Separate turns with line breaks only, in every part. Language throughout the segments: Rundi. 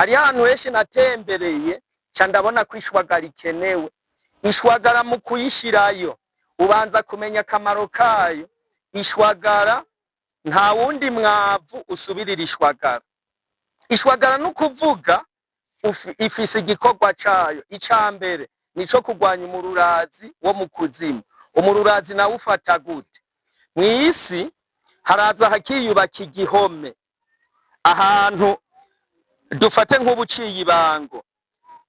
Hariho ahantu henshi natembereye ca ndabona ko ishwagara ikenewe. Ishwagara mu kuyishirayo ubanza kumenya akamaro kayo. Ishwagara nta wundi mwavu usubirira ishwagara. Ishwagara n'ukuvuga ifise igikorwa cayo. Ica mbere nico kurwanya umururazi wo mu kuzimu. Umururazi nawe ufata gute? Mw'isi haraza hakiyubaka igihome ahantu, dufate nk'ubuciye ibango,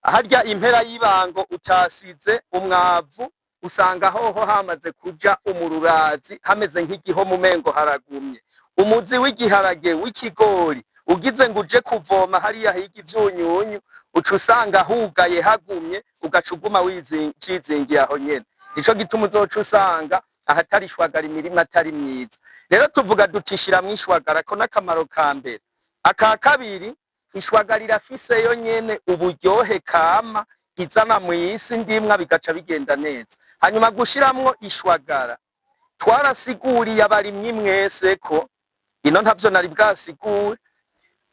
harya impera y'ibango utasize umwavu, usanga hoho hamaze kuja umururazi, hameze nk'igihome, umengo haragumye. Umuzi w'igiharage, w'ikigori, ugize ngo uje kuvoma hariya higa ivyunyunyu, uca usanga hugaye hagumye, ugaca uguma wizingiye aho nyene. Nico gituma uzoca usanga ahatari ishwagara imirima atari myiza. Rero tuvuga duti shiramwo ishwagara, ko n'akamaro ka mbere. Aka kabiri, ishwagara irafise yo nyene uburyohe kama izana mw'isi ndimwa, bigaca bigenda neza. Hanyuma gushiramwo ishwagara, twarasiguriye abarimyi mwese ko ino ntavyo nari bwasigure,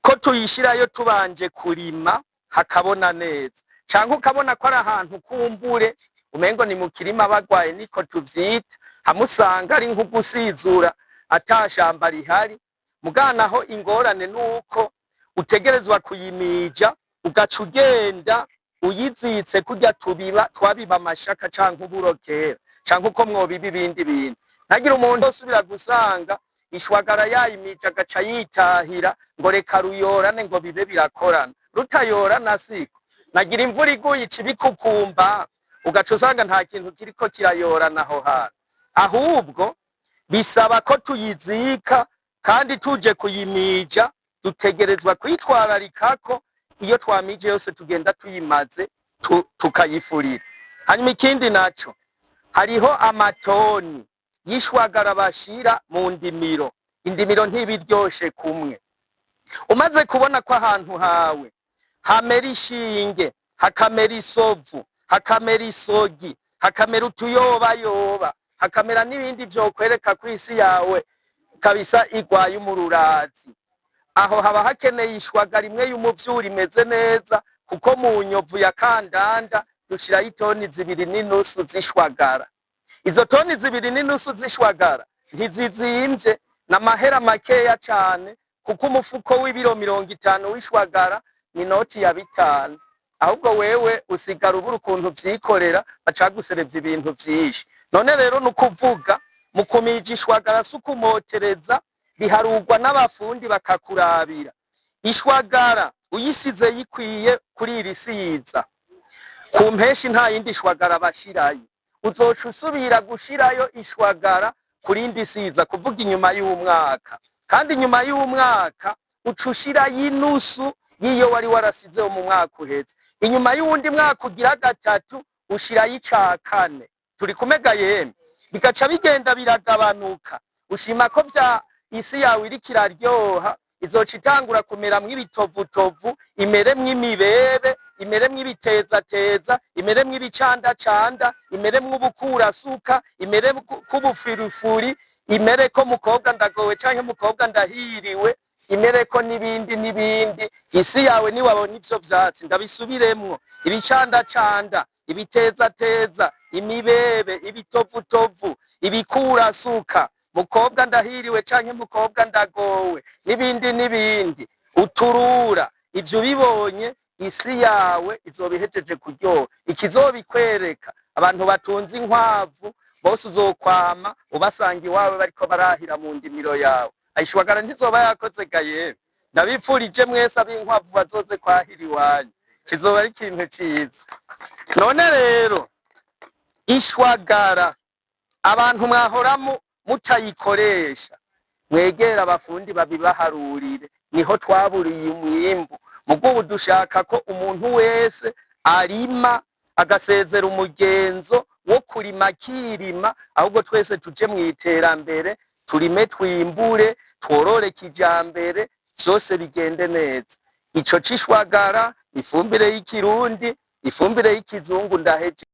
ko tuyishirayo tubanje kurima hakabona neza, canke ukabona ko ari ahantu kumbure umengo ni mu kirima bagwaye, niko tuvyita, hamusanga ari nk'ugusizura ata shamba rihari. Muganaho ingorane nuko utegerezwa kuyimija, ugaca ugenda uyizitse kurya tubiba, twabiba amashaka canke uburo kera, canke uko mwobiba ibindi bintu. Ntagira umuntu osubira gusanga ishwagara yayimije agaca yitahira ngo reka ruyorane, ngo bibe birakorana. Rutayorana siko nagira imvura iguye ica ibikukumba, ugaca usanga nta kintu kiriko kirayorana aho hantu. Ahubwo bisaba ko tuyizika, kandi tuje kuyimija dutegerezwa kwitwararika ko iyo twamije yose tugenda tuyimaze, tukayifurira. Hanyuma ikindi naco, hariho amatoni y'ishwagara bashira mu ndimiro. Indimiro ntibiryoshe kumwe. Umaze kubona ko ahantu hawe hamera ishinge, hakamera isovu, hakamera isogi, hakamera utuyobayoba, hakamera n'ibindi vyokwereka ko isi yawe kabisa igwaye umururazi, aho haba hakeneye ishwagara imwe y'umuvyuro imeze neza, kuko mu nyovu ya kandanda dushirayo itoni 2.5 z'ishwagara. Izo toni 2.5 z'ishwagara ntizizimvye, n'amahera makeya cane, kuko umufuko w'ibiro 50 w'ishwagara ni noti ya 5. Ahubwo wewe usigara ubura ukuntu vyikorera, bacaguserevya ibintu vyinshi. None rero nukuvuga mu kumija ishwagara si ukumotereza, biharugwa n'abafundi bakakurabira. Ishwagara uyisize yikwiye kuri iri siza, ku mpeshi nta yindi shwagara bashirayo. Uzoca usubira gushirayo ishwagara kurindi siza, kuvuga inyuma y'umwaka. Kandi inyuma y'umwaka uca ushirayo inusu y'iyo wari warasizeho mu mwaka uheze. Inyuma y'uwundi mwaka ugira gatatu ushirayo ica kane. Turi kumega yemwe? Bigaca bigenda biragabanuka. Ushima ko vya isi yawe iriko iraryoha, izoca itangura kumeramwo ibitovutovu, imeremwo imibebe, imeremwo ibitezateza, imeremwo ibicandacanda, imeremwo ubukurasuka, imeremwo ubufurifuri, imereko mukobwa ndagowe canke mukobwa ndahiriwe, imereko n'ibindi n'ibindi. Isi yawe niwabona ivyo vyatsi, ndabisubiremwo: ibicandacanda, ibitezateza, imibebe, ibitovutovu, ibikurasuka, mukobwa ndahiriwe canke mukobwa ndagowe, n'ibindi n'ibindi, uturura, ivyo ubibonye isi yawe izoba ihejeje kuryoha. Ikizobikwereka, abantu batunze inkwavu bose uzokwama ubasanga iwawe bariko barahira mu ndimiro yawe. Ayishwagara ntizoba yakoze gaye. Ndabipfurije mwese ab'inkwavu bazoze kwahira iwanyu, kizoba ari ikintu ciza. None rero ishwagara, abantu mwahoramu mutayikoresha, mwegera abafundi babibaharurire. Niho twaburiye umwimbu. Mugubu dushaka ko umuntu wese arima agasezera umugenzo wo kurima akirima, ahubwo twese tuje mu iterambere, turime, twimbure, tworore kijambere, vyose bigende neza. Ico c'ishwagara, ifumbire y'ikirundi, ifumbire y'ikizungu, ndaheje.